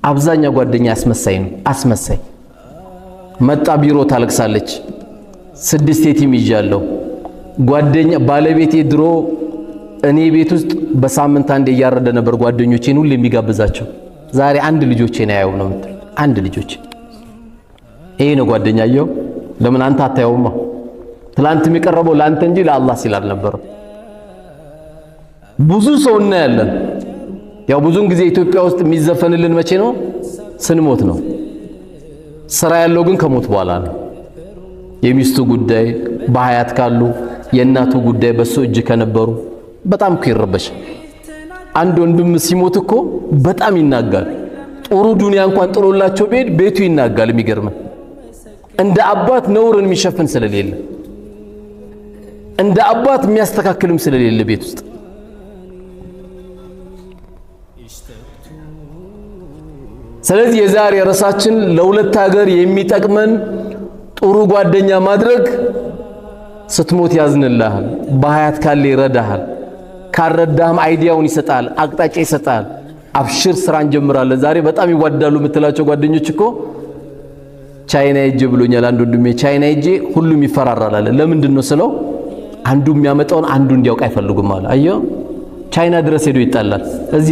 አብዛኛው ጓደኛ አስመሳይ ነው። አስመሳይ መጣ ቢሮ ታለቅሳለች። 6 የቲም ይዣለሁ። ጓደኛ ባለቤቴ ድሮ እኔ ቤት ውስጥ በሳምንት አንዴ እያረደ ነበር ጓደኞቼን ሁሉ የሚጋብዛቸው። ዛሬ አንድ ልጆቼን አያዩም ነው የምትል። አንድ ልጆቼ ይሄ ነው ጓደኛየው። ለምን አንተ አታየውማ? ትላንት የሚቀረበው ለአንተ እንጂ ለአላህ ሲል አልነበረም። ብዙ ሰው እናያለን። ያው ብዙን ጊዜ ኢትዮጵያ ውስጥ የሚዘፈንልን መቼ ነው? ስንሞት ነው። ስራ ያለው ግን ከሞት በኋላ ነው። የሚስቱ ጉዳይ በሀያት ካሉ፣ የእናቱ ጉዳይ በሱ እጅ ከነበሩ በጣም እኮ ይረበሻል። አንድ ወንድም ሲሞት እኮ በጣም ይናጋል። ጥሩ ዱንያ እንኳን ጥሎላቸው ቢሄድ ቤቱ ይናጋል። የሚገርም እንደ አባት ነውርን የሚሸፍን ስለሌለ፣ እንደ አባት የሚያስተካክልም ስለሌለ ቤት ውስጥ። ስለዚህ የዛሬ ርዕሳችን ለሁለት ሀገር የሚጠቅመን ጥሩ ጓደኛ ማድረግ። ስትሞት ያዝንልሃል፣ በሀያት ካለ ይረዳሃል፣ ካልረዳህም idea ውን ይሰጣል፣ አቅጣጫ ይሰጣል። አብሽር ስራ እንጀምራለን። ዛሬ በጣም ይዋዳሉ የምትላቸው ጓደኞች እኮ ቻይና ሄጄ ብሎኛል አንድ ወንድሜ። ቻይና ሄጄ ሁሉም ይፈራራል አለ። ለምንድን ነው ስለው አንዱ የሚያመጣውን አንዱ እንዲያውቅ አይፈልጉም አለ። አየህ፣ ቻይና ድረስ ሄዶ ይጣላል። እዚህ